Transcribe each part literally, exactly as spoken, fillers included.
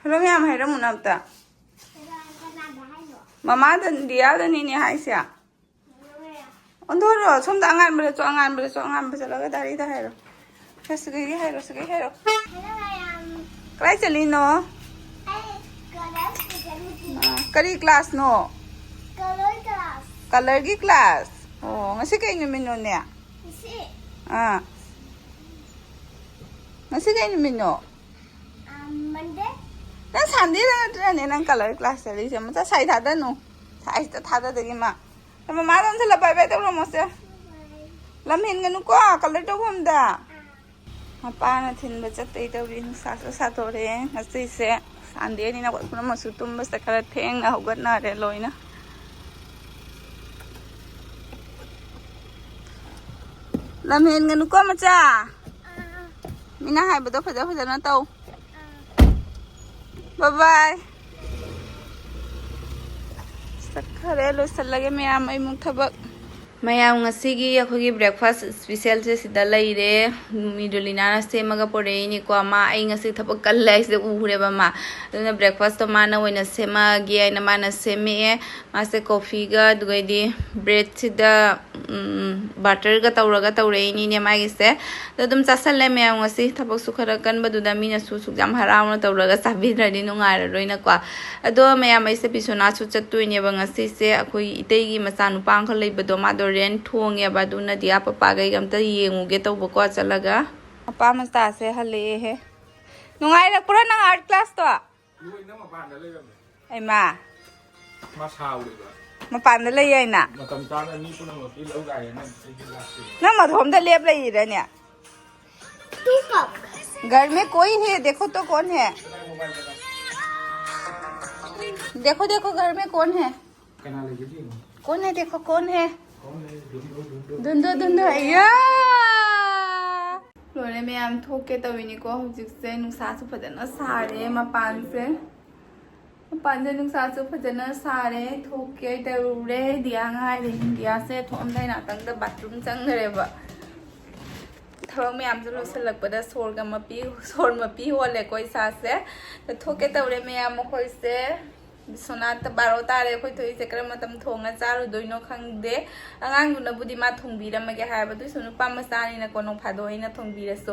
Film ꯌꯥꯝ ꯍꯩꯔꯝꯃꯨꯅ ꯑꯝꯇ꯫ ꯀꯅꯥ ꯀꯅꯥꯗ ꯍꯥꯏꯅꯣ? ꯃꯃꯥꯗ, ꯗꯤꯌꯥꯗꯅꯤꯅꯦ ꯍꯥꯏꯁꯦ꯫ ꯑꯣꯟꯊꯣꯔꯣ, ꯁꯣꯝꯗ ꯑꯉꯥꯟꯕꯗꯁꯨ, ꯑꯉꯥꯟꯕꯗꯁꯨ, ꯑꯉꯥꯟꯕ ꯆꯠꯂꯒ ꯗꯥꯏꯔꯤꯗ ꯍꯥꯏꯔꯣ꯫ ꯁꯤꯒꯩ ꯍꯥꯏꯔꯣ, ꯁꯤꯒꯩ ꯍꯥꯏꯔꯣ꯫ ꯍꯜꯂꯣ ꯃꯌꯥꯝ꯫ ꯀꯗꯥꯏ ꯆꯠꯂꯤꯅꯣ? ꯑꯩ ꯀꯂꯔ ꯁ꯭ꯀꯨꯜ ꯆꯠꯂꯨꯁꯤ꯫ ꯑꯥ, ꯀꯔꯤ ꯀ꯭ꯂꯥꯁꯅꯣ? Colour class. ꯀꯂꯔꯒꯤ ꯀ꯭ꯂꯥꯁ? ꯑꯣ, ꯉꯁꯤ ꯀꯩ ꯅꯨꯃꯤꯠꯅꯣꯅꯦ? ꯉꯁꯤ? ꯑꯥ꯫ ꯉꯁꯤ ꯀꯩ ꯅꯨꯃꯤꯠꯅꯣ? ꯑꯥ, ꯃꯟꯗꯦ꯫ ꯅꯪ ꯁꯟꯗꯦꯗ ꯅꯠꯇ꯭ꯔꯅꯦ ꯅꯪ ꯀꯂꯔ ꯀ꯭ꯂꯥꯁ ꯆꯠꯂꯤꯁꯦ? ꯃꯆꯥ ꯁꯥꯏ ꯊꯥꯗꯅꯨ꯫ ꯁꯥꯏꯁꯤꯗ ꯊꯥꯗꯗꯒꯤ ꯃꯥ꯫ ꯃꯃꯥꯗ ꯑꯝꯇ ꯂ-, ꯕꯥꯏ ꯕꯥꯏ ꯇꯧꯔꯝꯃꯣꯁꯦ꯫ ꯂꯝ ꯍꯦꯟꯒꯅꯨꯀꯣ, ꯀꯂꯔ ꯇꯧꯐꯝꯗ꯫ ꯃꯄꯥꯅ ꯊꯤꯟꯕ ꯆꯠꯇꯣꯏ ꯇꯧꯔꯤ, ꯅꯨꯡꯁꯥꯁꯨ ꯁꯥꯗꯣꯔꯛꯑꯦ꯫ ꯉꯁꯤꯁꯦ ꯁꯟꯗꯦꯅꯤꯅ ꯑꯩꯈꯣꯏ ꯄꯨꯝꯅꯃꯛꯁꯨ ꯇꯨꯝꯕꯁꯦ ꯈꯔ ꯊꯦꯡꯅ ꯍꯧꯒꯠꯅꯔꯦ ꯂꯣꯏꯅ꯫ ꯂꯝ ꯍꯦꯟꯒꯅꯨꯀꯣ ꯃꯆꯥ꯫ ꯃꯤꯅ ꯍꯥꯏꯕꯗꯣ ꯐꯖ ꯐꯖꯅ ꯇꯧ꯫ ꯕꯥꯏ ꯕꯥꯏ꯫ ꯆꯠꯈꯔꯦ, ꯂꯣꯏꯁꯤꯜꯂꯒꯦ ꯃꯌꯥꯝ ꯑꯩꯃꯨꯛ ꯊꯕꯛ꯫ ꯃꯌꯥꯝ, ꯉꯁꯤꯒꯤ ꯑꯩꯈꯣꯏꯒꯤ breakfast specialꯁꯦ ꯁꯤꯗ ꯂꯩꯔꯦ꯫ ꯃꯤꯗꯨꯂꯤꯅꯥꯅ ꯁꯦꯝꯃꯒ ꯄꯨꯔꯛꯏꯅꯤꯀꯣ꯫ ꯃꯥ ꯑꯩ ꯉꯁꯤ ꯊꯕꯛ ꯀꯜꯂꯦ ꯍꯥꯏꯁꯦ ꯎꯔꯦꯕ ꯃꯥ꯫ ꯑꯗꯨꯅ breakfastꯇꯣ ꯃꯥꯅ ꯑꯣꯏꯅ ꯁꯦꯝꯃꯛꯑꯒꯦ ꯍꯥꯏꯅ ꯃꯥꯅ ꯁꯦꯝꯃꯛꯑꯦ꯫ ꯃꯥꯁꯦ coffeeꯒ ꯑꯗꯨꯒꯩꯗꯤ breadꯁꯤꯗ, ꯎꯝ, butterꯒ ꯇꯧꯔꯒ ꯇꯧꯔꯛꯏꯅꯤꯅꯦ ꯃꯥꯒꯤꯁꯦ꯫ ꯑꯗꯣ ꯑꯗꯨꯝ ꯆꯥꯁꯜꯂꯦ ꯃꯌꯥꯝ ꯉꯁꯤ꯫ ꯊꯕꯛꯁꯨ ꯈꯔ ꯀꯟꯕꯗꯨꯗ ꯃꯤꯅꯁꯨ ꯁꯨꯛ ꯌꯥꯝ ꯍꯔꯥꯎꯅ ꯇꯧꯔꯒ ꯆꯥꯕꯤꯗ꯭ꯔꯗꯤ ꯅꯨꯡꯉꯥꯏꯔꯔꯣꯏꯅꯀꯣ꯫ ꯑꯗꯣ ꯃꯌꯥꯝ, ꯑꯩꯁꯦ ꯕꯤꯁ꯭ꯋꯥꯅꯥꯊꯁꯨ ꯆꯠꯇꯣꯏꯅꯦꯕ ꯉꯁꯤꯁꯦ꯫ ꯑꯩꯈꯣꯏ ꯏꯇꯩꯒꯤ ꯃꯆꯥꯅꯨꯄꯥ ꯑꯃꯈꯛ ꯂꯩꯕꯗꯣ, ꯃꯥꯗꯣ rent ꯊꯣꯡꯉꯦꯕ꯫ ꯑꯗꯨꯅ ꯗꯤꯌꯥ ꯄꯄꯥꯒꯩꯒ ꯑꯝꯇ ꯌꯦꯡꯉꯨꯒꯦ ꯇꯧꯕꯀꯣ ꯆꯠꯂꯒ꯫ ꯃꯄꯥ ꯃꯆꯥꯁꯦ ꯍꯜꯂꯛꯑꯦꯍꯦ꯫ ꯅꯨꯡꯉꯥꯏꯔꯛꯄ꯭ꯔꯣ ꯅꯪ art classꯇꯣ? ꯂꯣꯏꯅ ꯃꯄꯥꯟꯗ ꯂꯩꯔꯝꯃꯦ꯫ ꯍꯩꯃꯥ꯫ ꯃꯥ ꯁꯥꯎꯔꯤꯕ꯫ ꯃꯄꯥꯟꯗ ꯂꯩ ꯍꯥꯏꯅ? ꯃꯇꯝ ꯆꯥꯅ ꯃꯤ ꯄꯨꯝꯅꯃꯛꯀꯤ ꯂꯧ ꯂꯥꯛꯑꯦꯅ ꯑꯩꯗꯤ ꯂꯥꯛꯇꯦ꯫ ꯅꯪ ꯃꯊꯣꯝꯗ ꯂꯦꯞ ꯂꯩꯔꯤꯔꯅꯦ? Two cup. घर में कोई है, देखो तो कौन है? ꯀꯅꯥ mobile ꯀꯅꯥ? देखो, देखो, घर में कौन है? ꯀꯅꯥ ꯂꯩꯒꯦ ꯌꯦꯡꯉꯣ꯫ कौन है, देखो, कौन है? कौन है? ढूंढो, ढूंढो। ढूंढो, ढूंढो, अय्या! ꯂꯣꯏꯔꯦ ꯃꯌꯥꯝ, ꯊꯣꯛꯀꯦ ꯇꯧꯋꯤꯅꯤꯀꯣ꯫ ꯍꯧꯖꯤꯛꯁꯦ ꯅꯨꯡꯁꯥꯁꯨ ꯐꯖꯅ ꯁꯥꯔꯦ ꯃꯄꯥꯟꯁꯦ꯫ ꯃꯄꯥꯟꯁꯦ ꯅꯨꯡꯁꯥꯁꯨ ꯐꯖꯅ ꯁꯥꯔꯦ꯫ ꯊꯣꯛꯀꯦ ꯇꯧꯔꯦ꯫ ꯗꯤꯌꯥ ꯉꯥꯏꯔꯦ꯫ ꯗꯤꯌꯥꯁꯦ ꯊꯣꯛꯑꯝꯗꯥꯏ ꯉꯥꯛꯇꯪꯗ bathroom ꯆꯪꯈ꯭ꯔꯦꯕ꯫ ꯊꯕꯛ ꯃꯌꯥꯝꯁꯨ ꯂꯣꯏꯁꯤꯜꯂꯛꯄꯗ ꯁꯣꯔꯒ ꯃꯄꯤ, ꯁꯣꯔ ꯃꯄꯤ ꯍꯣꯜꯂꯦꯀꯣ ꯏꯁꯥꯁꯦ꯫ ꯑꯗꯣ ꯊꯣꯛꯀꯦ ꯇꯧꯔꯦ ꯃꯌꯥꯝ, ꯃꯈꯣꯏꯁꯦ꯫ ꯕꯤꯁ꯭ꯋꯥꯅꯥꯊꯇ ꯕꯥꯔꯣ ꯇꯥꯔꯦ ꯑꯩꯈꯣꯏ ꯊꯣꯛꯏꯁꯦ꯫ ꯀꯔꯝꯕ ꯃꯇꯝ ꯊꯣꯡꯉ ꯆꯥꯔꯨꯗꯣꯏꯅꯣ ꯈꯪꯗꯦ꯫ ꯑꯉꯥꯡꯗꯨꯅꯕꯨꯗꯤ ꯃꯥ ꯊꯣꯡꯕꯤꯔꯝꯃꯒꯦ ꯍꯥꯏꯕ, ꯑꯗꯨꯏꯁꯨ ꯅꯨꯄꯥ ꯃꯆꯥꯅꯤꯅꯀꯣ, ꯅꯣꯡ ꯐꯥꯗꯣꯛ ꯑꯩꯅ ꯊꯣꯡꯕꯤꯔꯁꯨ꯫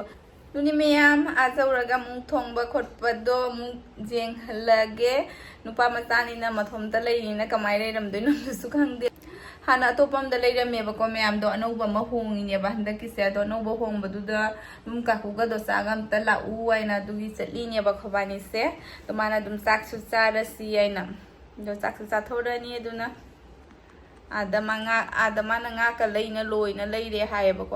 ꯑꯗꯨꯅꯤ ꯃꯌꯥꯝ, ꯑꯥ ꯌꯧꯔꯒ ꯑꯃꯨꯛ ꯊꯣꯡꯕ ꯈꯣꯠꯄꯗꯣ ꯑꯃꯨꯛ ꯌꯦꯡꯍꯜꯂꯒꯦ꯫ ꯅꯨꯄꯥ ꯃꯆꯥꯅꯤꯅ ꯃꯊꯣꯝꯇ ꯂꯩꯔꯤꯅ ꯀꯃꯥꯏꯅ ꯂꯩꯔꯝꯗꯣꯏꯅꯣ ꯑꯗꯨꯁꯨ ꯈꯪꯗꯦ꯫ ꯍꯥꯟꯅ ꯑꯇꯣꯞꯄ ꯑꯝꯗ ꯂꯩꯔꯝꯃꯦꯕꯀꯣ ꯃꯌꯥꯝꯗꯣ, ꯑꯅꯧꯕ ꯑꯃ ꯍꯣꯡꯉꯤꯅꯦꯕ ꯍꯟꯗꯛꯀꯤꯁꯦ꯫ ꯑꯗꯣ ꯑꯅꯧꯕ ꯍꯣꯡꯕꯗꯨꯗ ꯑꯗꯨꯝ ꯀꯥꯀꯨꯒ ꯗꯣꯆꯥꯒ ꯑꯝꯇ ꯂꯥꯛꯎ ꯍꯥꯏꯅ ꯑꯗꯨꯒꯤ ꯆꯠꯂꯤꯅꯦꯕ ꯑꯩꯈꯣꯏꯕꯥꯅꯤꯁꯦ꯫ ꯑꯗꯣ ꯃꯥꯅ ꯑꯗꯨꯝ ꯆꯥꯛꯁꯨ ꯆꯥꯔꯁꯤ ꯍꯥꯏꯅ, ꯑꯗꯣ ꯆꯥꯛꯁꯨ ꯆꯥꯊꯣꯔꯅꯤ꯫ ꯑꯗꯨꯅ ꯑꯥꯗ ꯃꯉꯥ, ꯑꯥꯗ ꯃꯥꯅ ꯉꯥ ꯀ ꯂꯩꯅ ꯂꯣꯏꯅ ꯂꯩꯔꯦ ꯍꯥꯏꯌꯦꯕꯀꯣ꯫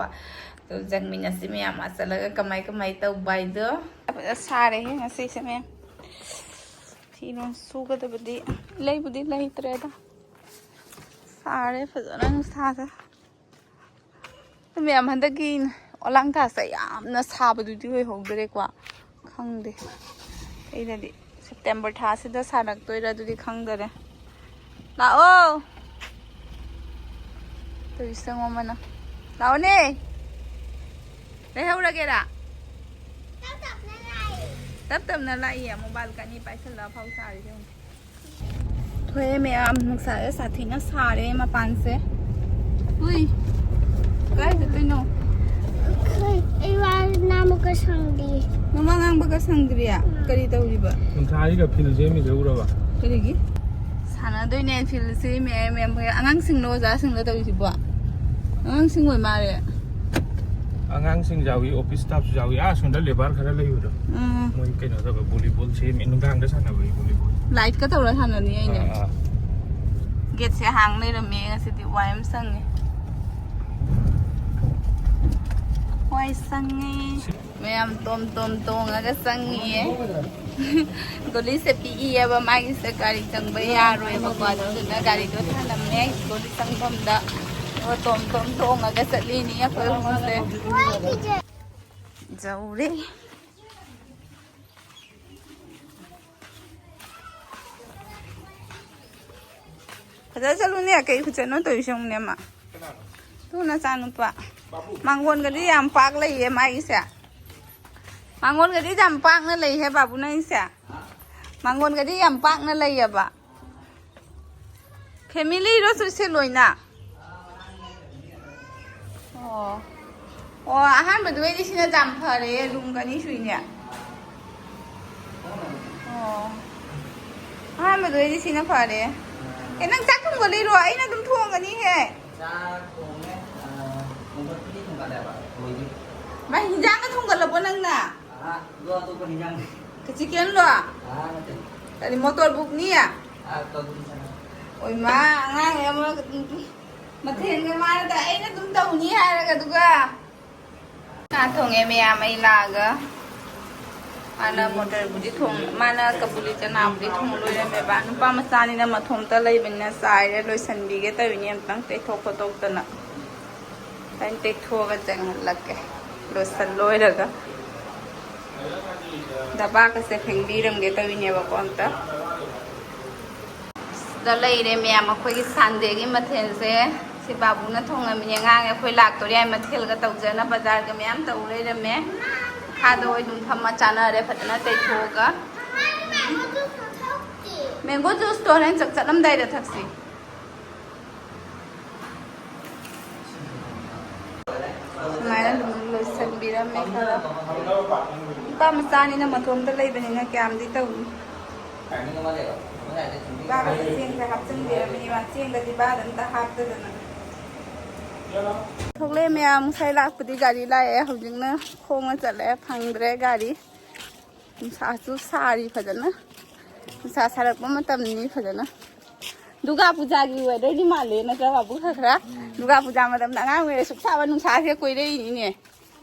ꯑꯗꯣ ꯆꯪꯃꯤꯟꯅꯁꯤ ꯃꯌꯥꯝ ꯑꯥ ꯆꯠꯂꯒ ꯀꯃꯥꯏ ꯀꯃꯥꯏ ꯇꯧꯕ ꯍꯥꯏꯗꯣ꯫ ꯐꯖꯅ ꯁꯥꯔꯦꯍꯦ ꯉꯁꯤꯁꯦ ꯃꯌꯥꯝ꯫ ꯐꯤꯔꯣꯜ ꯁꯨꯒꯗꯕꯗꯤ ꯂꯩꯕꯨꯗꯤ ꯂꯩꯇ꯭ꯔꯦꯗ꯫ ꯁꯥꯔꯦ ꯐꯖꯅ ꯅꯨꯡꯁꯥꯁꯦ꯫ ꯃꯌꯥꯝ ꯍꯟꯗꯛꯀꯤ ꯑꯣꯂꯥꯡ ꯊꯥꯁꯦ ꯌꯥꯝꯅ ꯁꯥꯕꯗꯨꯗꯤ ꯑꯣꯏꯍꯧꯗ꯭ꯔꯦꯀꯣ꯫ ꯈꯪꯗꯦ꯫ ꯑꯩꯅꯗꯤ ꯁꯦꯞꯇꯦꯝꯕꯔ ꯊꯥꯁꯤꯗ ꯁꯥꯔꯛꯇꯣꯏꯔꯥ ꯑꯗꯨꯗꯤ ꯈꯪꯗꯔꯦ꯫ ꯂꯥꯛꯑꯣ꯫ ꯇꯧꯔꯤꯁꯦ ꯌꯦꯡꯉꯣ ꯑꯃꯅ꯫ ꯂꯥꯛꯑꯣꯅꯦ꯫ ꯂꯩꯍꯧꯔꯒꯦꯔꯥ? ꯇꯞ ꯇꯞꯅ ꯂꯥꯛꯏꯌꯦ꯫ ꯑꯃꯨꯛ ꯕꯥꯜꯀꯅꯤ ꯄꯥꯏꯁꯜꯂ ꯑꯐꯥꯎ ꯁꯥꯔꯤꯁꯦ ꯌꯦꯡꯉꯣ꯫ ꯊꯣꯛꯑꯦ ꯃꯌꯥꯝ, ꯅꯨꯡꯁꯥꯁꯦ ꯁꯥꯊꯤꯅ ꯁꯥꯔꯦ ꯃꯄꯥꯟꯁꯦ꯫ ꯎꯏ, ꯀꯥꯏ ꯆꯠꯇꯣꯏꯅꯣ? ꯑꯩ ꯋꯥ ꯉꯥꯡꯕꯒ ꯁꯪꯗꯦ꯫ ꯃꯃꯥ ꯉꯥꯡꯕꯒ ꯁꯪꯗ꯭ꯔꯤꯌꯥ? ꯀꯔꯤ ꯇꯧꯔꯤꯕ? ꯅꯨꯡꯁꯥꯁꯤꯒ ꯐꯤꯜ ꯁꯦꯝꯃꯤꯁꯦ ꯎꯔꯕ? ꯀꯔꯤꯒꯤ? ꯁꯥꯟꯅꯗꯣꯏꯅꯦ ꯐꯤꯜꯁꯦ ꯃꯌꯥꯝ ꯃꯌꯥꯝ꯫ ꯑꯉꯥꯡꯁꯤꯡꯅ ꯑꯣꯖꯥꯁꯤꯡꯅ ꯇꯧꯔꯤꯁꯤꯕꯣ? ꯑꯉꯥꯡꯁꯤꯡ ꯑꯣꯏ ꯃꯥꯜꯂꯦ꯫ ꯑꯉꯥꯡꯁꯤꯡ ꯌꯥꯎꯏ, ꯑꯣꯐꯤꯁ ꯁ꯭ꯇꯥꯐꯁꯨ ꯌꯥꯎꯏ꯫ ꯑꯥ, ꯑꯁꯣꯝꯗ ꯂꯦꯕꯔ ꯈꯔ ꯂꯩꯕꯗꯣ꯫ ꯎꯝ꯫ ꯃꯣꯏ ꯀꯩꯅꯣ ꯇꯧꯕ, ꯚꯣꯂꯤꯕꯣꯜ ꯁꯦꯝꯃꯤ, ꯅꯨꯡꯗꯥꯡꯗ ꯁꯥꯟꯅꯕꯒꯤ ꯚꯣꯂꯤꯕꯣꯜ꯫ ꯂꯥꯏꯠꯀ ꯇꯧꯔ ꯁꯥꯟꯅꯅꯤ ꯑꯩꯅꯦ꯫ ꯑꯥ, ꯑꯥ꯫ ꯒꯦꯠꯁꯦ ꯍꯥꯡ ꯂꯩꯔꯝꯃꯦ ꯉꯁꯤꯗꯤ, ꯋꯥꯏ ꯑꯃ ꯁꯪꯉꯦ꯫ ꯋꯥꯏ ꯁꯪꯉꯦ꯫ ꯃꯌꯥꯝ ꯇꯣꯝ ꯇꯣꯝ ꯇꯣꯡꯉꯒ ꯆꯪꯉꯤꯌꯦ꯫ ꯒꯣꯂꯤꯁꯦ ꯄꯤꯛꯏꯌꯦꯕ, ꯃꯥꯒꯤꯁꯦ ꯒꯥꯔꯤ ꯆꯪꯕ ꯌꯥꯔꯣꯏꯕꯀꯣ, ꯑꯗꯨꯗꯨꯅ ꯒꯥꯔꯤꯗꯣ ꯊꯅꯝꯃꯦ ꯒꯣꯂꯤ ꯆꯪꯐꯝꯗ꯫ ꯑꯗꯨꯒ ꯇꯣꯝ ꯇꯣꯝ ꯇꯣꯡꯉꯒ ꯆꯠꯂꯤꯅꯤ ꯑꯩꯈꯣꯏ ꯑꯍꯨꯝꯁꯦ꯫ ꯌꯧꯔꯦ꯫ ꯐꯖ ꯆꯠꯂꯨꯅꯦ, ꯀꯩ ꯈꯨꯆꯠꯅꯣ ꯇꯧꯔꯤꯁꯦ ꯌꯦꯡꯉꯨꯅꯦ ꯑꯃ꯫ ꯀꯅꯥꯅꯣ? ꯇꯨ ꯅꯆꯥꯅꯨꯄꯥ꯫ ꯃꯥꯡꯒꯣꯟꯒꯗꯤ ꯌꯥꯝ ꯄꯥꯛ ꯂꯩꯌꯦ ꯃꯥꯒꯤꯁꯦ꯫ ꯃꯥꯡꯒꯣꯟꯒꯗꯤ ꯌꯥꯝ ꯄꯥꯛꯅ ꯂꯩꯍꯦ ꯕꯥꯕꯨ ꯅꯪꯒꯤꯁꯦ꯫ ꯃꯥꯡꯒꯣꯟꯒꯗꯤ ꯌꯥꯝ ꯄꯥꯛꯅ ꯂꯩꯌꯦꯕ꯫ ꯐꯦꯃꯤꯂꯤꯔꯣ ꯁꯤꯁꯦ ꯂꯣꯏꯅ? ꯑꯣ꯫ ꯑꯣ, ꯑꯍꯥꯟꯕꯗꯨꯗꯩꯗꯤ ꯁꯤꯅ ꯌꯥꯝ ꯐꯔꯦ, ꯔꯨꯝ ꯑꯅꯤ ꯁꯨꯏꯅꯦ꯫ ꯑꯣ꯫ ꯑꯍꯥꯟꯕꯗꯨꯗꯩꯗꯤ ꯁꯤꯅ ꯐꯔꯦ꯫ ꯑꯦ, ꯅꯪ ꯆꯥꯛ ꯊꯣꯡꯒꯠꯂꯤꯔꯣ? ꯑꯩꯅ ꯑꯗꯨꯝ ꯊꯣꯡꯒꯅꯤꯍꯦ꯫ ꯆꯥꯛ ꯊꯣꯡꯉꯦ, ꯑ, ꯊꯣꯡꯒꯠꯄꯗꯤ ꯊꯣꯡꯒꯠꯂꯦꯕ, ꯂꯣꯏꯗ꯭ꯔꯤ꯫ ꯚꯥꯏ, ꯍꯤꯟꯖꯥꯡꯒ ꯊꯣꯡꯒꯠꯂꯕꯣ ꯅꯪꯅ? ꯑꯥ, ꯑꯗꯣ ꯑꯇꯣꯞꯄ ꯍꯤꯟꯖꯥꯡ꯫ ꯀꯆꯤꯀꯦꯟꯂꯣ? ꯑꯥ, ꯅꯠꯇꯦ꯫ ꯀꯔꯤ, ꯃꯣꯇꯣꯔ ꯕꯨꯛꯅꯤ? ꯑꯥ, ꯀꯕꯨꯏ ꯆꯅꯥ꯫ ꯑꯣꯏꯃꯥ, ꯑꯉꯥꯡ ꯑꯃ ꯃꯊꯦꯜꯒ ꯃꯥꯅ ꯇ-, ꯑꯩꯅ ꯑꯗꯨꯝ ꯇꯧꯅꯤ ꯍꯥꯏꯔꯒ ꯑꯗꯨꯒ꯫ ꯉꯥ ꯊꯣꯡꯉꯦ ꯃꯌꯥꯝ ꯑꯩ ꯂꯥꯛꯑꯒ꯫ ꯃꯥꯅ ꯃꯣꯇꯣꯔꯕꯨꯗꯤ ꯊꯣꯡ-, ꯃꯥꯅ ꯀꯕꯨꯂꯤ ꯆꯅꯥꯕꯨꯗꯤ ꯊꯣꯡ ꯂꯣꯏꯔꯝꯃꯦꯕ꯫ ꯅꯨꯄꯥ ꯃꯆꯥꯅꯤꯅ ꯃꯊꯣꯝꯇ ꯂꯩꯕꯅꯤꯅ ꯆꯥꯏꯔꯦ, ꯂꯣꯏꯁꯟꯕꯤꯒꯦ ꯇꯧꯔꯤꯅꯦ ꯑꯝꯇꯪ ꯇꯩꯊꯣꯛ ꯈꯣꯠꯇꯣꯛꯇꯅ꯫ ꯑꯩꯅ ꯇꯩꯊꯣꯛꯑꯒ ꯆꯪꯍꯜꯂꯛꯀꯦ꯫ ꯂꯣꯏꯁꯜ ꯂꯣꯏꯔꯒ ꯗꯕꯥꯒꯁꯦ ꯐꯦꯡꯕꯤꯔꯝꯒꯦ ꯇꯧꯔꯤꯅꯦꯕꯀꯣ ꯑꯝꯇ꯫ ꯁꯤꯗ ꯂꯩꯔꯦ ꯃꯌꯥꯝ ꯑꯩꯈꯣꯏꯒꯤ ꯁꯟꯗꯦꯒꯤ ꯃꯊꯦꯜꯁꯦ꯫ ꯁꯤ ꯕꯥꯕꯨꯅ ꯊꯣꯡꯉꯝꯃꯤꯅꯦ꯫ ꯑꯉꯥꯡ ꯑꯩꯈꯣꯏ ꯂꯥꯛꯇꯣꯔꯦ ꯍꯥꯏ ꯃꯊꯦꯜꯒ ꯇꯧꯖꯅ ꯕꯖꯥꯔꯒ ꯃꯌꯥꯝ ꯇꯧ ꯂꯩꯔꯝꯃꯦ꯫ ꯃꯈꯥꯗ ꯑꯣꯏ ꯑꯗꯨꯝ ꯐꯝꯃ ꯆꯥꯅꯔꯦ ꯐꯖꯅ ꯇꯩꯊꯣꯛꯑꯒ꯫ ꯃꯦꯡꯒꯣ ꯖꯨꯁꯇꯣ ꯍꯣꯔꯦꯟ ꯆꯥꯛ ꯆꯠꯂꯝꯗꯥꯏꯗ ꯊꯛꯁꯤ꯫ ꯁꯨꯃꯥꯏꯅ ꯑꯗꯨꯝ ꯂꯣꯏꯁꯤꯟꯕꯤꯔꯝꯃꯦ ꯈꯔ꯫ ꯅꯨꯄꯥ ꯃꯆꯥꯅꯤꯅ ꯃꯇꯣꯝꯇ ꯂꯩꯕꯅꯤꯅ ꯀꯌꯥꯝꯗꯤ ꯇꯧꯅꯤ꯫ ꯕꯥꯒꯁꯦ ꯆꯦꯡꯁꯦ ꯍꯥꯞꯆꯤꯟꯕꯤꯔꯝꯃꯤꯅꯦ ꯃꯥ꯫ ꯆꯦꯡꯒꯗꯤ ꯕꯥꯗ ꯑꯝꯇ ꯍꯥꯞꯇꯗꯅ꯫ ꯊꯣꯛꯂꯛꯑꯦ ꯃꯌꯥꯝ꯫ ꯉꯁꯥꯏ ꯂꯥꯛꯄꯗꯤ ꯒꯥꯔꯤ ꯂꯥꯛꯑꯦ, ꯍꯧꯖꯤꯛꯅ ꯈꯣꯡꯅ ꯆꯠꯂꯦ, ꯐꯪꯗ꯭ꯔꯦ ꯒꯥꯔꯤ꯫ ꯅꯨꯡꯁꯥꯁꯨ ꯁꯥꯔꯤ ꯐꯖꯅ꯫ ꯅꯨꯡꯁꯥ ꯁꯥꯔꯛꯄ ꯃꯇꯝꯅꯤ ꯐꯖꯅ꯫ ꯗꯨꯔꯒꯥ ꯄꯨꯖꯥꯒꯤ ꯋꯦꯗꯔꯗꯤ ꯃꯥꯜꯂꯦ ꯅꯠꯇ꯭ꯔꯥ ꯕꯥꯕꯨ? ꯈꯔ ꯈꯔ꯫ ꯎꯝ꯫ ꯗꯨꯔꯒꯥ ꯄꯨꯖꯥ ꯃꯇꯝꯗ ꯑꯉꯥꯡ ꯑꯣꯏꯔ ꯁꯨꯛ ꯁꯥꯕ ꯅꯨꯡꯁꯥꯁꯦ ꯀꯣꯏꯔꯛꯏꯅꯤꯅꯦ꯫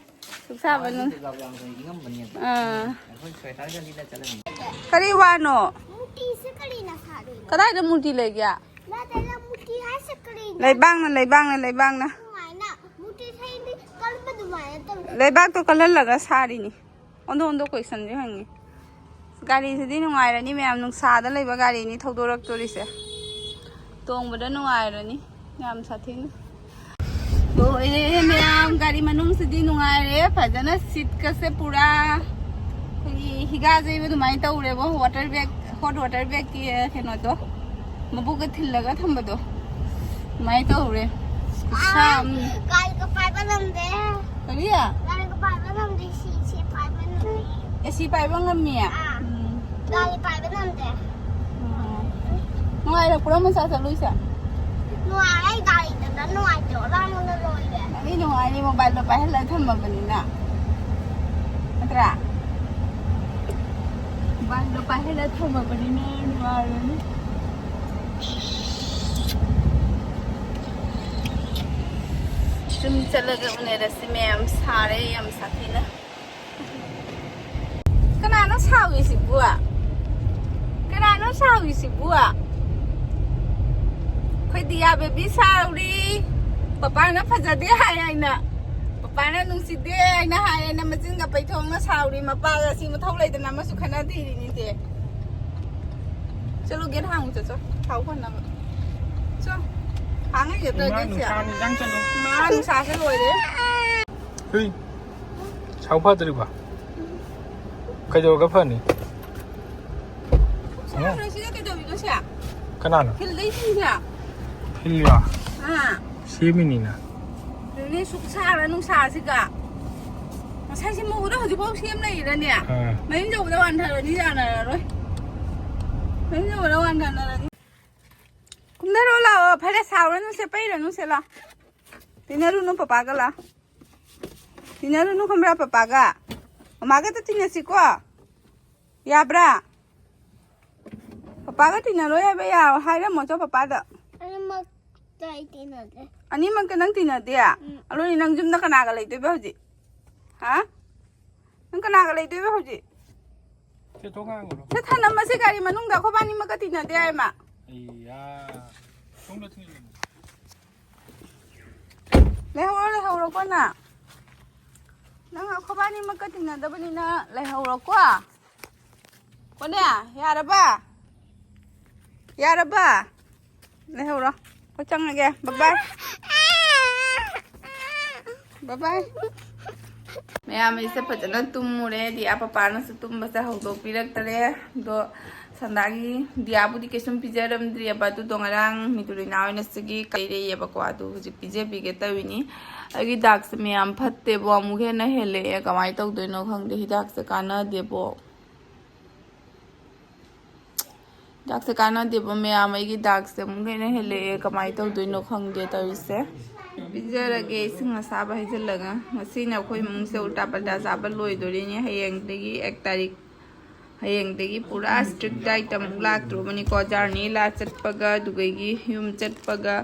ꯁꯨꯛ ꯁꯥꯕ ꯅꯨꯡ-, ꯃꯥꯗꯤ ꯗꯨꯔꯒꯥ ꯄꯨꯖꯥ ꯃꯇꯝꯗ ꯏꯪꯉꯝꯕꯅꯦ ꯑꯗꯣ꯫ ꯑꯥ꯫ ꯑꯩꯈꯣꯏ ꯁ꯭ꯋꯦꯇꯔꯒ ꯂꯤꯠꯂ ꯆꯠꯂꯝꯃꯤꯅꯦ꯫ ꯀꯔꯤ ꯋꯥꯅꯣ? ꯃꯨꯔꯇꯤꯁꯦ ꯀꯔꯤꯅ ꯁꯥꯗꯣꯏꯅꯣ? ꯀꯗꯥꯏꯗ ꯃꯨꯔꯇꯤ ꯂꯩꯒꯦ? ꯅꯠꯇꯦꯗ, ꯃꯨꯔꯇꯤ ꯍꯥꯏꯁꯦ ꯀꯔꯤꯅꯣ? ꯂꯩꯕꯥꯛꯅ, ꯂꯩꯕꯥꯛꯅ, ꯂꯩꯕꯥꯛꯅ꯫ ꯁꯨꯃꯥꯏꯅ ꯃꯨꯔꯇꯤ ꯍꯥꯏꯗꯤ ꯀꯔꯝꯕ ꯑꯗꯨꯃꯥꯏꯅ ꯇꯧꯗꯣꯏꯅꯣ? ꯂꯩꯕꯥꯛꯇꯣ ꯀꯜꯍꯜꯂꯒ ꯁꯥꯔꯤꯅꯤ꯫ ꯑꯣꯟꯊꯣꯛ ꯑꯣꯟꯊꯣꯛ ꯀꯣꯏꯁꯟꯁꯦ ꯍꯪꯉꯤ꯫ ꯒꯥꯔꯤꯁꯤꯗꯤ ꯅꯨꯡꯉꯥꯏꯔꯅꯤ ꯃꯌꯥꯝ, ꯅꯨꯡꯁꯥꯗ ꯂꯩꯕ ꯒꯥꯔꯤꯅꯤ ꯊꯧꯗꯣꯔꯛꯇꯣꯔꯤꯁꯦ꯫ ꯇꯣꯡꯕꯗ ꯅꯨꯡꯉꯥꯏꯔꯅꯤ ꯌꯥꯝ ꯁꯥꯊꯤꯅ꯫ ꯂꯣꯏꯔꯦ ꯃꯌꯥꯝ, ꯒꯥꯔꯤ ꯃꯅꯨꯡꯁꯤꯗꯤ ꯅꯨꯡꯉꯥꯏꯔꯦ꯫ ꯐꯖꯅ ꯁꯤꯠꯀꯁꯦ ꯄꯨꯔꯥ ꯑꯩꯈꯣꯏꯒꯤ ꯍꯤꯒꯥ ꯌꯩꯕ ꯑꯗꯨꯃꯥꯏꯅ ꯇꯧꯔꯦꯕꯣ꯫ ꯋꯥꯇꯔ ꯕꯦꯒ, ꯍꯣꯠ ꯋꯥꯇꯔ ꯕꯦꯒꯀꯤ ꯀꯩꯅꯣꯗꯣ, ꯃꯕꯨꯛꯀ ꯊꯤꯜꯂꯒ ꯊꯝꯕꯗꯣ ꯑꯗꯨꯃꯥꯏꯅ ꯇꯧꯔꯦ꯫ ꯈꯨꯠꯁꯥ ꯑꯃ꯫ ꯒꯥꯔꯤꯒ ꯄꯥꯏꯕ ꯉꯝꯗꯦ꯫ ꯀꯔꯤ? ꯒꯥꯔꯤꯒ ꯄꯥꯏꯕ ꯉꯝꯗꯦ, ꯁꯤꯁꯦ ꯄꯥꯏꯕ ꯉꯝꯗꯦ꯫ ꯑꯦ ꯁꯤ ꯄꯥꯏꯕ ꯉꯝꯃꯤ? ꯑꯥ꯫ ꯎꯝ꯫ ꯒꯥꯔꯤ ꯄꯥꯏꯕ ꯉꯝꯗꯦ꯫ ꯎꯝ꯫ ꯅꯨꯡꯉꯥꯏꯔꯛꯄ꯭ꯔꯣ ꯃꯆꯥ ꯆꯠꯂꯨꯏꯁꯦ? ꯅꯨꯡꯉꯥꯏ, ꯑꯩ ꯒꯥꯔꯤꯗ ꯅꯨꯡꯉꯥꯏꯇꯦ, ꯑꯉꯥꯡꯕꯅ ꯂꯣꯏꯔꯦ꯫ ꯅꯪꯗꯤ ꯅꯨꯡꯉꯥꯏꯅꯤ, ꯃꯣꯕꯥꯏꯜꯗꯣ ꯄꯥꯏꯍꯜꯂ ꯊꯝꯃꯕꯅꯤꯅ꯫ ꯅꯠꯇ꯭ꯔꯥ? ꯃꯣꯕꯥꯏꯜꯗꯣ ꯄꯥꯏꯍꯜꯂ ꯊꯝꯃꯕꯅꯤꯅ ꯅꯨꯡꯉꯥꯏꯔꯅꯤ꯫ ꯁꯨꯝ ꯆꯠꯂꯒ ꯎꯅꯔꯁꯤ ꯃꯌꯥꯝ, ꯁꯥꯔꯦ ꯌꯥꯝ ꯁꯥꯊꯤꯅ꯫ ꯀꯅꯥꯅꯣ ꯁꯥꯎꯔꯤꯁꯤꯕꯨ? ꯀꯅꯥꯅꯣ ꯁꯥꯎꯔꯤꯁꯤꯕꯨ? ꯑꯩꯈꯣꯏ ꯗꯤꯌꯥ ꯕꯦꯕꯤ ꯁꯥꯎꯔꯤ꯫ ꯄꯄꯥꯅ ꯐꯖꯗꯦ ꯍꯥꯏ ꯍꯥꯏꯅ, ꯄꯄꯥꯅ ꯅꯨꯡꯁꯤꯗꯦ ꯍꯥꯏꯅ ꯍꯥꯏ ꯍꯥꯏꯅ ꯃꯆꯤꯟꯒ ꯄꯩꯊꯣꯛꯅ ꯁꯥꯎꯔꯤ꯫ ꯃꯄꯥꯒ ꯁꯤ ꯃꯊꯧ ꯂꯩꯇꯅ ꯑꯃꯁꯨ ꯈꯠꯅ ꯊꯤꯔꯤꯅꯤꯁꯦ꯫ ꯆꯠꯂꯨ, ꯒꯦꯠ ꯍꯥꯡꯉꯨ ꯆꯠꯆꯣ꯫ ꯊꯥꯎ ꯐꯅꯕ꯫ ꯆꯣ꯫ ꯍꯥꯡꯉ ꯆꯠꯇ꯭ꯔꯗꯤ ꯏꯃꯥ ꯆꯦ꯫ ꯅꯨꯡꯁꯥꯅꯤ, ꯅꯪ ꯆꯠꯂꯣ꯫ ꯃꯥ ꯅꯨꯡꯁꯥꯁꯦ ꯂꯣꯏꯔꯦ꯫ ꯍꯨꯏ꯫ ꯁꯥꯎ ꯐꯗ꯭ꯔꯤꯕ? ꯀꯩꯗꯧꯔꯒ ꯐꯅꯤ? ꯁꯥꯈ꯭ꯔꯦ, ꯁꯤꯗ ꯀꯩꯗꯧꯔꯤꯅꯣ ꯁꯦ? ꯀꯅꯥꯅꯣ? ꯐꯤꯜꯗꯩ ꯁꯤꯁꯦ꯫ ꯐꯤꯜꯂꯤꯔꯣ? ꯑꯥ꯫ ꯁꯦꯝꯃꯤꯅꯤꯅ꯫ ꯑꯗꯨꯅꯦ ꯁꯨꯛ ꯁꯥꯔ ꯅꯨꯡꯁꯥꯁꯤꯒ꯫ ꯉꯁꯥꯏ ꯁꯤ ꯃꯨꯕꯗꯣ ꯍꯧꯖꯤꯛꯐꯥꯎ ꯁꯦꯝ ꯂꯩꯔꯅꯦ꯫ ꯑꯥ꯫ ꯃꯌꯨꯝ ꯌꯧꯕꯗ ꯋꯥꯟꯊꯔꯅꯤ, ꯌꯥꯅꯔꯔꯣꯏ꯫ ꯃꯌꯨꯝ ꯌꯧꯕꯗ ꯋꯥꯟꯊꯅꯔꯅꯤ꯫ ꯀꯨꯝꯊꯔꯣ ꯂꯥꯛꯑꯣ꯫ ꯐꯔꯦ, ꯁꯥꯎꯔꯅꯨꯁꯦ, ꯄꯩꯔꯅꯨꯁꯦ, ꯂꯥꯛꯑꯣ꯫ ꯇꯤꯟꯅꯔꯨꯅꯨ ꯄꯄꯥꯒ, ꯂꯥꯛꯑꯣ꯫ ꯇꯤꯟꯅꯔꯨꯅꯨ ꯈꯪꯕ꯭ꯔꯥ ꯄꯄꯥꯒ? ꯃꯃꯥꯒꯇ ꯇꯤꯟꯅꯁꯤꯀꯣ꯫ ꯌꯥꯕ꯭ꯔꯥ? ꯄꯄꯥꯒ ꯇꯤꯟꯅꯔꯣꯏ ꯍꯥꯏꯕ ꯌꯥ-, ꯍꯥꯏꯔꯝꯃꯣꯆꯣ ꯄꯄꯥꯗ꯫ ꯑꯅꯤꯃꯛꯇ ꯑꯩ ꯇꯤꯟꯅꯗꯦ꯫ ꯑꯅꯤꯃꯛꯇ ꯅꯪ ꯇꯤꯟꯅꯗꯦ? ꯎꯝ꯫ ꯑꯗꯨꯗꯤ ꯅꯪ ꯌꯨꯝꯗ ꯀꯅꯥꯒ ꯂꯩꯗꯣꯏꯕ ꯍꯧꯖꯤꯛ? ꯍꯥ? ꯅꯪ ꯀꯅꯥꯒ ꯂꯩꯗꯣꯏꯕ ꯍꯧꯖꯤꯛ? ꯁꯦ, ꯊꯣꯡ ꯍꯥꯡꯉꯨꯔꯣ꯫ ꯁꯦ, ꯊꯅꯝꯃꯁꯦ ꯒꯥꯔꯤ ꯃꯅꯨꯡꯗ, ꯑꯩꯈꯣꯏꯕꯥꯅꯤꯃꯛꯀ ꯇꯤꯟꯅꯗꯦ ꯍꯥꯏꯃ꯫ ꯑꯩꯌꯥ꯫ ꯊꯣꯡꯗꯣ ꯊꯤꯡꯖꯤꯜꯂꯝꯃꯣ꯫ ꯂꯩꯍꯧꯔꯣ, ꯂꯩꯍꯧꯔꯣꯀꯣ ꯅꯪ꯫ ꯅꯪ ꯑꯩꯈꯣꯏꯕꯥꯅꯤꯃꯛꯀ ꯇꯤꯟꯅꯗꯕꯅꯤꯅ ꯂꯩꯍꯧꯔꯣꯀꯣ꯫ ꯀꯣꯅꯦ, ꯌꯥꯔꯕ? ꯌꯥꯔꯕ? ꯂꯩꯍꯧꯔꯣ꯫ ꯑꯩꯈꯣꯏ ꯆꯪꯉꯒꯦ꯫ ꯕꯥꯏ ꯕꯥꯏ꯫ Bye bye. ꯃꯌꯥꯝ ꯑꯩꯁꯦ ꯐꯖꯅ ꯇꯨꯝꯃꯨꯔꯦ꯫ ꯗꯤꯌꯥ ꯄꯄꯥꯅꯁꯨ ꯇꯨꯝꯕꯁꯦ ꯍꯧꯗꯣꯛꯄꯤꯔꯛꯇꯔꯦ꯫ ꯑꯗꯣ ꯁꯟꯗꯥꯒꯤ, ꯗꯤꯌꯥꯕꯨꯗꯤ ꯀꯩꯁꯨꯝ ꯄꯤꯖꯔꯝꯗ꯭ꯔꯤꯑꯕ, ꯑꯗꯨꯗꯣ ꯉꯔꯥꯡ ꯃꯤꯇꯨꯂꯤꯅꯥ ꯍꯣꯏꯅ ꯁꯤꯒꯤ ꯀꯩꯔꯛꯑꯦꯕꯀꯣ, ꯑꯗꯨ ꯍꯧꯖꯤꯛ ꯄꯤꯖꯕꯤꯒꯦ ꯇꯧꯔꯤꯅꯤ꯫ ꯑꯩꯒꯤ ꯗꯥꯛꯁꯦ ꯃꯌꯥꯝ ꯐꯠꯇꯦꯕꯣ, ꯑꯃꯨꯛ ꯍꯦꯟꯅ ꯍꯦꯜꯂꯛꯑꯦ꯫ ꯀꯃꯥꯏꯅ ꯇꯧꯗꯣꯏꯅꯣ ꯈꯪꯗꯦ, ꯍꯤꯗꯥꯛꯁꯦ ꯀꯥꯟꯅꯗꯦꯕꯣ꯫ ꯗꯥꯛꯁꯦ ꯀꯥꯟꯅꯗꯦꯕ ꯃꯌꯥꯝ, ꯑꯩꯒꯤ ꯗꯥꯛꯁꯦ ꯑꯃꯨꯛ ꯍꯦꯟꯅ ꯍꯦꯜꯂꯛꯑꯦ꯫ ꯀꯃꯥꯏꯅ ꯇꯧꯗꯣꯏꯅꯣ ꯈꯪꯗꯦ ꯇꯧꯔꯤꯁꯦ꯫ ꯄꯤꯖꯔꯒꯦ ꯏꯁꯤꯡ ꯑꯁꯥꯕ ꯍꯩꯖꯤꯜꯂꯒ꯫ ꯉꯁꯤꯅ ꯑꯩꯈꯣꯏ ꯏꯃꯨꯡꯁꯦ ꯎꯜꯇꯥ ꯄꯜꯇꯥ ꯆꯥꯕ ꯂꯣꯏꯗꯣꯔꯤꯅꯤ꯫ ꯍꯌꯦꯡꯗꯒꯤ ꯑꯦꯛ ꯇꯥꯔꯤꯛ, ꯍꯌꯦꯡꯗꯒꯤ ꯄꯨꯔꯥ ꯏꯁꯇ꯭ꯔꯤꯛ ꯗꯥꯏꯠ ꯑꯃꯨꯛ ꯂꯥꯛꯇ꯭ꯔꯨꯕꯅꯤꯀꯣ꯫ ꯖꯔꯅꯤ ꯂꯥ ꯆꯠꯄꯒ, ꯑꯗꯨꯗꯒꯤ ꯌꯨꯝ ꯆꯠꯄꯒ,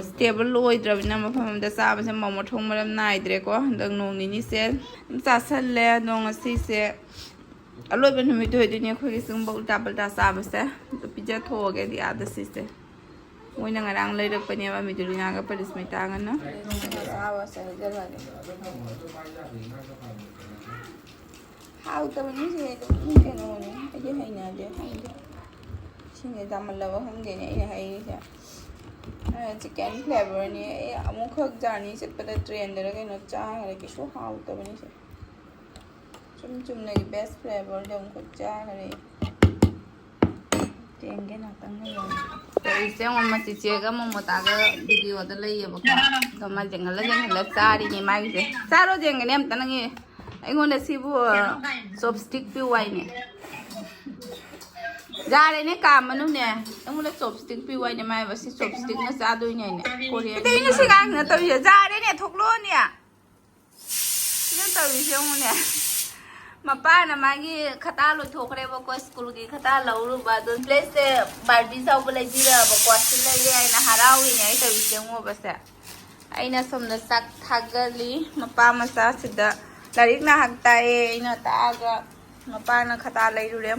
ꯁ꯭ꯇꯦꯕꯜ ꯑꯣꯏꯗ꯭ꯔꯕꯅꯤꯅ ꯃꯐꯝ ꯑꯃꯗ ꯆꯥꯕꯁꯦ ꯃꯃꯣ ꯊꯣꯡ ꯃꯔꯝ ꯅꯥꯏꯗ꯭ꯔꯦꯀꯣ꯫ ꯍꯟꯗꯛ ꯅꯣꯡ ꯅꯤꯅꯤꯁꯦ ꯑꯗꯨꯝ ꯆꯥꯁꯜꯂꯦ꯫ ꯑꯗꯣ ꯉꯁꯤꯁꯦ ꯑꯂꯣꯏꯕ ꯅꯨꯃꯤꯠꯇꯣ ꯑꯣꯏꯗꯣꯏꯅꯦ ꯑꯩꯈꯣꯏꯒꯤ ꯁꯤꯒꯨꯝꯕ ꯎꯜꯇꯥ ꯄꯜꯇꯥ ꯆꯥꯕꯁꯦ꯫ ꯑꯗꯨ ꯄꯤꯖꯊꯣꯛꯑꯒꯦ ꯗꯤꯌꯥꯗ ꯁꯤꯁꯦ꯫ ꯃꯣꯏꯅ ꯉꯔꯥꯡ ꯂꯩꯔꯛꯄꯅꯦꯕ, ꯃꯤꯗꯨꯂꯤꯅꯥꯒ ꯄꯔꯤꯁꯃꯤꯇꯥꯒꯅ꯫ ꯆꯥꯕꯁꯦ ꯍꯩꯖꯜꯂꯒꯦ꯫ ꯍꯥꯎꯇꯕꯅꯤ ꯁꯤꯗꯤ ꯑꯗꯨꯝ ꯀꯩꯅꯣꯅꯤ, ꯑꯩꯗꯤ ꯍꯩꯅꯗꯦ, ꯈꯪꯗꯦ꯫ ꯏꯁꯤꯡꯁꯦ ꯆꯥꯃꯜꯂꯕ ꯈꯪꯗꯦꯅꯦ ꯑꯩꯅ ꯍꯩꯔꯤꯁꯦ꯫ ꯆꯤꯛꯀꯟ ꯐ꯭ꯂꯦꯕꯔꯅꯤ꯫ ꯑꯩ ꯑꯃꯨꯛꯈꯛ ꯖꯔꯅꯤ ꯆꯠꯄꯗ ꯇ꯭ꯔꯦꯟꯗꯔ ꯀꯩꯅꯣ ꯆꯥꯈ꯭ꯔꯦ, ꯀꯩꯁꯨ ꯍꯥꯎꯇꯕꯅꯤ ꯁꯦ꯫ ꯁꯨꯝ ꯆꯨꯝꯅꯒꯤ ꯕꯦꯁ ꯐ꯭ꯂꯦꯕꯔꯗꯣ ꯑꯃꯨꯛꯈꯛ ꯆꯥꯈ꯭ꯔꯦ꯫ ꯇꯦꯡꯒꯦ ꯉꯥꯛꯇꯪ ꯂꯩꯔꯝꯃꯦ꯫ ꯇꯧꯔꯤꯁꯦ ꯌꯦꯡꯉꯣ, ꯃꯆꯤꯆꯦꯒ ꯃꯣꯃꯣꯇꯥꯒ ꯚꯤꯗꯤꯑꯣꯗ ꯂꯩꯌꯦꯕꯀꯣ꯫ ꯑꯗꯣ ꯃꯥ ꯌꯦꯡꯍꯜꯂ ꯌꯦꯡꯍꯜꯂ ꯆꯥꯔꯤꯅꯦ ꯃꯥꯒꯤꯁꯦ꯫ ꯆꯥꯔꯣ ꯌꯦꯡꯒꯅꯦ ꯑꯝꯇ ꯅꯪꯒꯤ꯫ ꯑꯩꯉꯣꯟꯗ ꯁꯤꯕꯨ ꯆꯣꯞꯁꯇꯤꯛ ꯄꯤꯌꯨ ꯍꯥꯏꯅꯦ꯫ ꯌꯥꯔꯦꯅꯦ, ꯀꯥꯝꯃꯅꯨꯅꯦ꯫ ꯑꯩꯉꯣꯟꯗ ꯆꯣꯞꯁꯇꯤꯛ ꯄꯤꯌꯨ ꯍꯥꯏꯅꯦ ꯃꯥꯏꯕ꯫ ꯁꯤ ꯆꯣꯞꯁꯇꯤꯛꯅ ꯆꯥꯗꯣꯏꯅꯦ ꯍꯥꯏꯅꯦ꯫ ꯀꯣꯔꯤꯌꯟ ꯀꯩꯗꯩꯅꯣ ꯁꯤ ꯑꯉꯥꯡꯁꯤꯅ ꯇꯧꯔꯤꯁꯦ? ꯌꯥꯔꯦꯅꯦ, ꯊꯣꯛꯂꯛꯑꯣꯅꯦ꯫ ꯁꯤꯅ ꯇꯧꯔꯤꯁꯦ ꯌꯦꯡꯉꯨꯅꯦ꯫ ꯃꯄꯥꯅ ꯃꯥꯒꯤ ꯈꯇꯥ ꯂꯣꯏꯊꯣꯛꯈ꯭ꯔꯦꯕꯀꯣ, ꯁ꯭ꯀꯨꯜꯒꯤ ꯈꯇꯥ ꯂꯧꯔꯨꯕ꯫ ꯑꯗꯨ ꯄ꯭ꯂꯦꯁꯁꯦ ꯕꯥꯔꯕꯤ ꯆꯥꯎꯕ ꯂꯩꯕꯤꯔꯕꯀꯣ, ꯁꯤ ꯂꯩꯔꯦ ꯍꯥꯏꯅ ꯍꯔꯥꯎꯔꯤꯅꯦ꯫ ꯑꯩ ꯇꯧꯔꯤꯁꯦ ꯌꯦꯡꯉꯣꯕꯁꯦ꯫ ꯑꯩꯅ ꯁꯣꯝꯗ ꯆꯥꯛ ꯊꯥꯒꯠꯂꯤ꯫ ꯃꯄꯥ ꯃꯆꯥꯁꯤꯗ ꯂꯥꯏꯔꯤꯛ ꯉꯥꯏꯍꯥꯛ ꯇꯥꯛꯑꯦ꯫ ꯑꯩꯅ ꯇꯥꯛꯑꯒ ꯃꯄꯥꯅ ꯈꯇꯥ ꯂꯩꯔꯨꯔꯦ꯫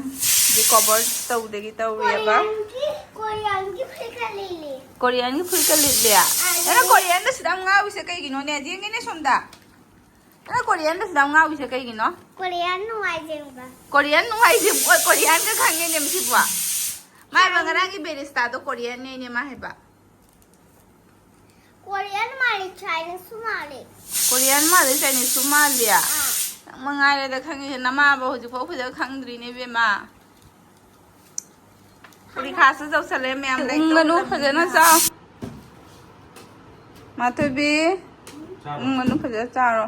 ꯔꯤꯀꯣꯚꯔ ꯇꯧꯗꯒꯤ ꯇꯧꯔꯦꯕ꯫ ꯀꯣꯔꯤꯌꯥꯟꯒꯤ, ꯀꯣꯔꯤꯌꯥꯟꯒꯤ ꯐꯨꯔꯤꯠꯀ ꯂꯤꯠꯂꯤ꯫ ꯀꯣꯔꯤꯌꯥꯟꯒꯤ ꯐꯨꯔꯤꯠꯀ ꯂꯤꯠꯂꯤ? ꯑꯥ, ꯅꯪꯅ ꯂꯤꯠꯂꯤ꯫ ꯀꯣꯔꯤꯌꯥꯟꯗ ꯁꯨꯗ ꯌꯥꯝ ꯉꯥꯎꯔꯤꯁꯦ ꯀꯩꯒꯤꯅꯣꯅꯦ? ꯌꯦꯡꯒꯦꯅꯦ ꯁꯣꯝꯗ꯫ ꯅꯪꯅ ꯀꯣꯔꯤꯌꯥꯟꯗ ꯁꯨꯗ ꯌꯥꯝ ꯉꯥꯎꯔꯤꯁꯦ ꯀꯩꯒꯤꯅꯣ? ꯀꯣꯔꯤꯌꯥꯟ ꯅꯨꯡꯉꯥꯏꯖꯩꯕ꯫ ꯀꯣꯔꯤꯌꯥꯟ ꯅꯨꯡꯉꯥꯏꯖꯩ, ꯑꯣ, ꯀꯣꯔꯤꯌꯥꯟꯒ ꯈꯪꯉꯦꯅꯦ ꯃꯁꯤꯕꯣ꯫ ꯃꯥ ꯍꯥꯏꯕ ꯉꯔꯥꯡꯒꯤ ꯕꯦꯔꯤꯁꯇꯥꯗꯣ ꯀꯣꯔꯤꯌꯥꯟꯅꯦꯅꯦ ꯃꯥ ꯍꯥꯏꯕ꯫ ꯀꯣꯔꯤꯌꯥꯟ ꯃꯥꯏ Chinese ꯁꯨ ꯃꯥꯜꯂꯦ꯫ Korean ꯃꯥꯜꯂꯦ, Chinese ꯁꯨ ꯃꯥꯜꯂꯦ꯫ ꯑꯥ꯫ ꯅꯪ ꯃꯉꯥꯏꯔꯦꯗ ꯈꯪꯉꯤꯁꯦ, ꯅꯃꯥꯕ ꯍꯧꯖꯤꯛꯐꯥꯎ ꯐꯖꯅ ꯈꯪꯗ꯭ꯔꯤꯅꯦ ꯏꯕꯦꯝꯃ꯫ ꯄꯔꯤꯈꯥꯁꯨ ꯇꯧꯁꯜꯂꯦ ꯃꯌꯥꯝ, ꯂꯥꯏꯔꯤꯛ ꯎꯪꯒꯅꯨ, ꯇꯧꯗꯕꯅꯤꯅ꯫ ꯐꯖꯅ ꯆꯥꯎ꯫ ꯃꯥꯊꯣꯏꯕꯤ, ꯆꯥꯔꯣ꯫ ꯎꯪꯒꯅꯨ, ꯐꯖꯅ ꯆꯥꯔꯣ꯫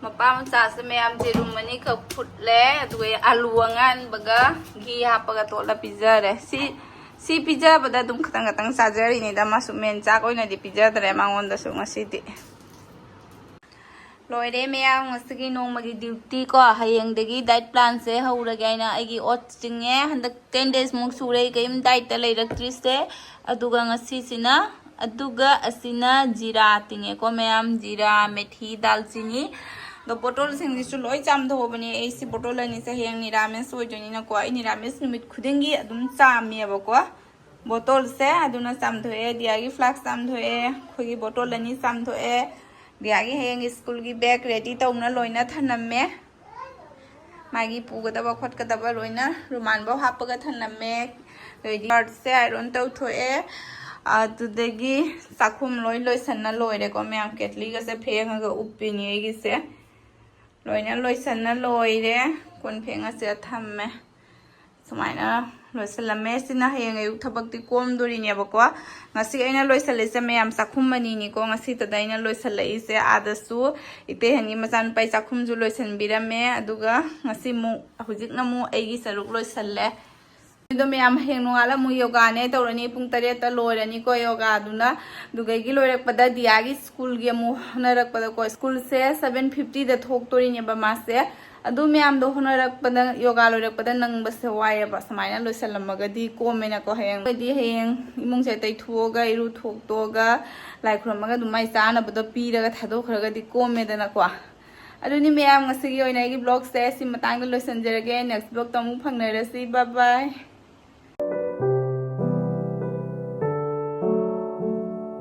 ꯃꯄꯥ ꯃꯆꯥꯁꯦ ꯃꯌꯥꯝ ꯌꯦꯔꯨꯝ ꯑꯅꯤꯈꯛ ꯐꯨꯠꯂꯦ, ꯑꯗꯨꯒ ꯑꯂꯨ ꯑꯉꯥꯟꯕꯒ ꯘꯤ ꯍꯥꯞꯄꯒ ꯇꯣꯠꯂ ꯄꯤꯖꯔꯦ꯫ ꯁꯤ, ꯁꯤ ꯄꯤꯖꯕꯗ ꯑꯗꯨꯝ ꯈꯇꯪ ꯈꯇꯪ ꯆꯥꯖꯔꯤꯅꯤꯗ, ꯃꯥꯁꯨ ꯃꯦꯟ ꯆꯥꯛ ꯑꯣꯏꯅꯗꯤ ꯄꯤꯖꯗ꯭ꯔꯦ ꯃꯉꯣꯟꯗꯁꯨ ꯉꯁꯤꯗꯤ꯫ ꯂꯣꯏꯔꯦ ꯃꯌꯥꯝ, ꯉꯁꯤꯒꯤ ꯅꯣꯡꯃꯒꯤ duty ꯀꯣ꯫ ꯍꯌꯦꯡꯗꯒꯤ diet planꯁꯦ ꯍꯧꯔꯒꯦ ꯍꯥꯏꯅ ꯑꯩꯒꯤ oats ꯆꯤꯡꯉꯦ꯫ ꯍꯟꯗꯛ ten days ꯃꯨꯛ ꯁꯨꯔꯦ ꯑꯩ ꯀꯔꯤꯝ dietꯇ ꯂꯩꯔꯛꯇ꯭ꯔꯤꯁꯦ꯫ ꯑꯗꯨꯒ ꯉꯁꯤꯁꯤꯅ, ꯑꯗꯨꯒ ꯑꯁꯤꯅ ꯖꯤꯔꯥ ꯇꯤꯡꯉꯦꯀꯣ ꯃꯌꯥꯝ, ꯖꯤꯔꯥ, ꯃꯦꯊꯤ, ꯗꯥꯜꯆꯤꯅꯤ꯫ ꯑꯗꯣ ꯕꯣꯇꯜꯁꯤꯡꯁꯤꯁꯨ ꯂꯣꯏ ꯆꯥꯝꯊꯣꯛꯑꯕꯅꯦ꯫ ꯑꯩꯁꯤ ꯕꯣꯇꯜ ꯑꯅꯤꯁꯦ ꯍꯌꯦꯡ ꯅꯤꯔꯥꯃꯤꯁ ꯑꯣꯏꯗꯣꯏꯅꯤꯅꯀꯣ, ꯑꯩ ꯅꯤꯔꯥꯃꯤꯁ ꯅꯨꯃꯤꯠ ꯈꯨꯗꯤꯡꯒꯤ ꯑꯗꯨꯝ ꯆꯥꯝꯃꯦꯕꯀꯣ꯫ ꯕꯣꯇꯜꯁꯦ ꯑꯗꯨꯅ ꯆꯥꯝꯊꯣꯛꯑꯦ, ꯗꯤꯌꯥꯒꯤ flask ꯆꯥꯝꯊꯣꯛꯑꯦ, ꯑꯩꯈꯣꯏꯒꯤ ꯕꯣꯇꯜ ꯑꯅꯤ ꯆꯥꯝꯊꯣꯛꯑꯦ꯫ ꯗꯤꯌꯥꯒꯤ ꯍꯌꯦꯡ ꯁ꯭ꯀꯨꯜꯒꯤ bag ready ꯇꯧꯅ ꯂꯣꯏꯅ ꯊꯅꯝꯃꯦ꯫ ꯃꯥꯒꯤ ꯄꯨꯒꯗꯕ ꯈꯣꯠꯀꯗꯕ ꯂꯣꯏꯅ ꯔꯨꯃꯥꯟꯐꯧ ꯍꯥꯞꯄꯒ ꯊꯅꯝꯃꯦ꯫ ꯑꯗꯩꯗꯤ ꯁꯦ iron ꯇꯧꯊꯣꯛꯑꯦ꯫ ꯑꯗꯨꯗꯒꯤ ꯆꯥꯛꯈꯨꯝ ꯂꯣꯏ ꯂꯣꯏꯁꯟꯅ ꯂꯣꯏꯔꯦꯀꯣ ꯃꯌꯥꯝ꯫ ꯀꯦꯇꯂꯤꯒꯁꯦ ꯐꯦꯡꯉꯒ ꯎꯞꯄꯤꯅꯤ ꯑꯩꯒꯤꯁꯦ꯫ ꯂꯣꯏꯅ ꯂꯣꯏꯁꯟꯅ ꯂꯣꯏꯔꯦ꯫ ꯀꯣꯟ ꯐꯦꯡꯉꯁꯦ ꯊꯝꯃꯦ꯫ ꯁꯨꯃꯥꯏꯅ ꯂꯣꯏꯁꯤꯜꯂꯝꯃꯦ꯫ ꯁꯤꯅ ꯍꯌꯦꯡ ꯑꯌꯨꯛ ꯊꯕꯛꯇꯤ ꯀꯣꯝꯗꯣꯔꯤꯅꯦꯕꯀꯣ꯫ ꯉꯁꯤ ꯑꯩꯅ ꯂꯣꯏꯁꯤꯜꯂꯤꯁꯦ ꯃꯌꯥꯝ ꯆꯥꯛꯈꯨꯝ ꯑꯅꯤꯅꯤꯀꯣ꯫ ꯉꯁꯤꯇꯗ ꯑꯩꯅ ꯂꯣꯏꯁꯤꯜꯂꯛꯏꯁꯦ꯫ ꯑꯥꯗꯁꯨ ꯏꯇꯩꯍꯟꯒꯤ ꯃꯆꯥꯅꯨꯄꯥꯒꯤ ꯆꯥꯛꯈꯨꯝꯁꯨ ꯂꯣꯏꯁꯤꯟꯕꯤꯔꯝꯃꯦ꯫ ꯑꯗꯨꯒ ꯉꯁꯤ ꯑꯃꯨꯛ, ꯍꯧꯖꯤꯛꯅ ꯑꯃꯨꯛ ꯑꯩꯒꯤ ꯁꯔꯨꯛ ꯂꯣꯏꯁꯤꯜꯂꯦ꯫ ꯑꯗꯣ ꯃꯌꯥꯝ, ꯍꯌꯦꯡ ꯅꯣꯡꯉꯥꯜꯂ ꯑꯃꯨꯛ ꯌꯣꯒꯥꯅꯦ ꯇꯧꯔꯅꯤ꯫ ꯄꯨꯡ ꯇꯔꯦꯠꯇ ꯂꯣꯏꯔꯅꯤꯀꯣ ꯌꯣꯒꯥꯗꯨꯅ꯫ ꯑꯗꯨꯗꯒꯤ ꯂꯣꯏꯔꯛꯄꯗ ꯗꯤꯌꯥꯒꯤ ꯁ꯭ꯀꯨꯜꯒꯤ ꯑꯃꯨꯛ ꯍꯣꯠꯅꯔꯛꯄꯗꯀꯣ, ꯁ꯭ꯀꯨꯜꯁꯦ seven fiftyꯗ ꯊꯣꯛꯇꯣꯔꯤꯅꯦꯕ ꯃꯥꯁꯦ꯫ ꯑꯗꯨ ꯃꯌꯥꯝꯗꯣ ꯍꯣꯠꯅꯔꯛꯄꯗ, ꯌꯣꯒꯥ ꯂꯣꯏꯔꯛꯄꯗ ꯅꯪꯕꯁꯦ ꯋꯥꯏꯑꯦꯕ꯫ ꯁꯨꯃꯥꯏꯅ ꯂꯣꯏꯁꯜꯂꯝꯃꯒꯗꯤ ꯀꯣꯝꯃꯦꯅꯀꯣ꯫ ꯍꯌꯦꯡ ꯑꯩꯈꯣꯏꯗꯤ ꯍꯌꯦꯡ ꯏꯃꯨꯡꯁꯦ ꯇꯩꯊꯣꯛꯑꯒ, ꯏꯔꯨ ꯊꯣꯛꯇꯣꯛꯑꯒ, ꯂꯥꯏ ꯈꯨꯔꯨꯝꯃꯒ ꯑꯗꯨꯝ ꯃꯥꯏ ꯆꯥꯅꯕꯗꯣ ꯄꯤꯔꯒ ꯊꯥꯗꯣꯛꯈ꯭ꯔꯒꯗꯤ ꯀꯣꯝꯃꯦꯗꯅꯀꯣ꯫ ꯑꯗꯨꯅꯤ ꯃꯌꯥꯝ, ꯉꯁꯤꯒꯤ ꯑꯣꯏꯅ ꯑꯩꯒꯤ vlogꯁꯦ ꯁꯤ ꯃꯇꯥꯡꯗ ꯂꯣꯏꯁꯤꯟꯖꯔꯒꯦ꯫ Next vlogꯇ ꯑꯃꯨꯛ ꯐꯪꯅꯔꯁꯤ꯫ Bye bye꯫